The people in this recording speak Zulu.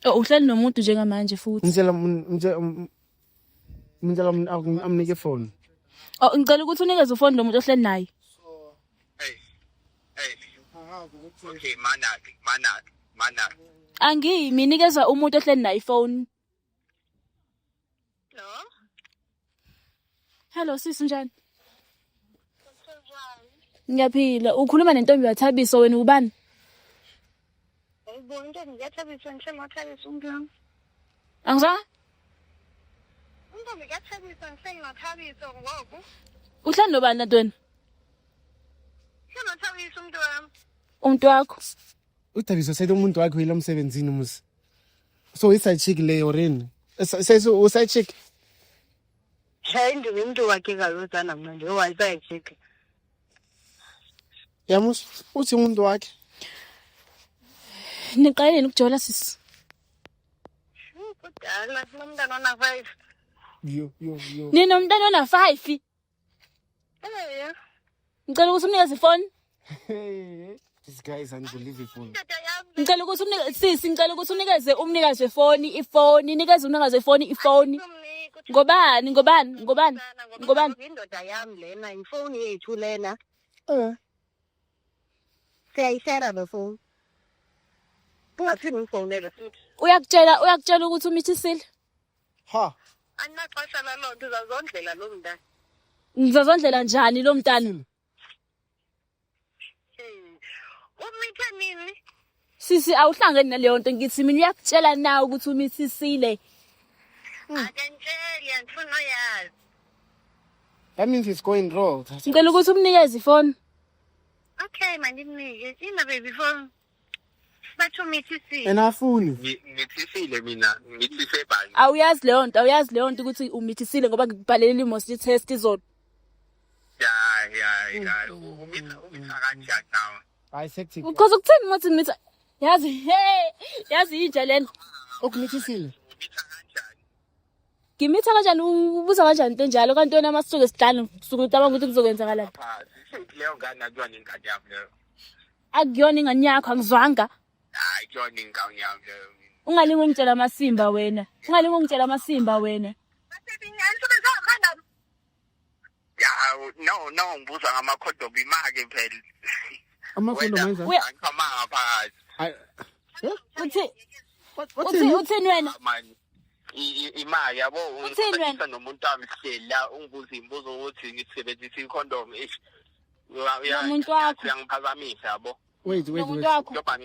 Oh, uhleli nomuntu njengamanje futhi. Ngitshela ngitshela amnike ifoni. Oh, ngicela ukuthi unikeze ufoni lo muntu ohleli naye. Hey. Hey. Okay, manaki, manaki, manaki. Angimi, nikeza umuntu ohleli naye ifoni. Hello. Hello sisi, unjani? Ngiyaphila. Ukhuluma nentombi yaThabiso, wena ubani? Hayibo, intombi kaThabiso, ngisengoThabiso umuntu wami. Angizwanga? Intombi kaThabiso, ngisengoThabiso ngoku. Uhleli nobani kanti wena? NgisengoThabiso umuntu wami. Umuntu wakho. UThabiso said umuntu wakhe uyile emsebenzini musi. So i-side chick leyo rini? Says u-side chick. Hayi, ndingumntu wakhe kaloku mna, ndiyi-side chick. Yamus uthi umuntu wakhe. Niqale nini ukujola, sisi? Kudala, sinomntana ona-5. Yo yo yo. Ninomntana ona-5. Eya. Ngicela ukuthi umnikeze ifoni. This guy is unbelievable. Indoda yami. Ngicela ukuthi umnike, sisi, ngicela ukuthi unikeze umnikazi wefoni ifoni, nikeze umnikazi wefoni ifoni. Ngobani? Ngobani? Ngobani? Ngobani? Indoda yami lena, ifoni yethu lena. Eh. Siyayishare le phone. Ungaphinde ungifonele futhi. Uyakutshela ukuthi umithisile? Ha. Andinaxesha laloo nto, uzazondlela lo mntana. Ngizazondlela njani lo mntana? Umithe nini? Sisi, awuhlangeni naleyo nto, ngithi mina uyakutshela na ukuthi umithisile? Akantsheli, andifuni oyazi. That means he's going raw. Ngicela ukuthi umnikeze ifoni. Okay, mandimnike. Ina baby phone. Bathi umithisile. And afuni. Ngithisile mina, ngithise bani? Awuyazi leyo nto, awuyazi leyo nto ukuthi umithisile, ngoba ngikubhalelile imosi test izolo. Ya. Umitha kanjani nawe? Hayi, hectic. Because ukuthini mathi ngimitha? Yazi, hey, yazi inja lena. Ukumithisile. Umitha kanjani? Ngimitha kanjani? Ubuza kanjani into enjalo? Kanti wena masisuke sidlala, suke ucabanga ukuthi kuzokwenzakalani? Phansi. Leyo ngane akuyona ingane yami leyo. Akuyona ingane yakho, angizwanga. Hayi, kuyona ingane yami leyo. Ungalinge ungitshela amasimba wena. Ungalinge ungitshela amasimba wena. Ya, no, ngibuza ngamakhondomu imake phela. Amakhondomu enza? Angiqhamanga phakathi. Hayi. Uthi uthi uthini wena? Man. Imali yabo. Uthini wena? Ungisebenzisa nomuntu wami sihleli la, ungibuza imibuzo ukuthi ngisebenzisa ikhondomu, ish. Nomuntu wakho. Uyangiphazamisa yabo. Wait, wait, Nomuntu wait. wakho. Njengoba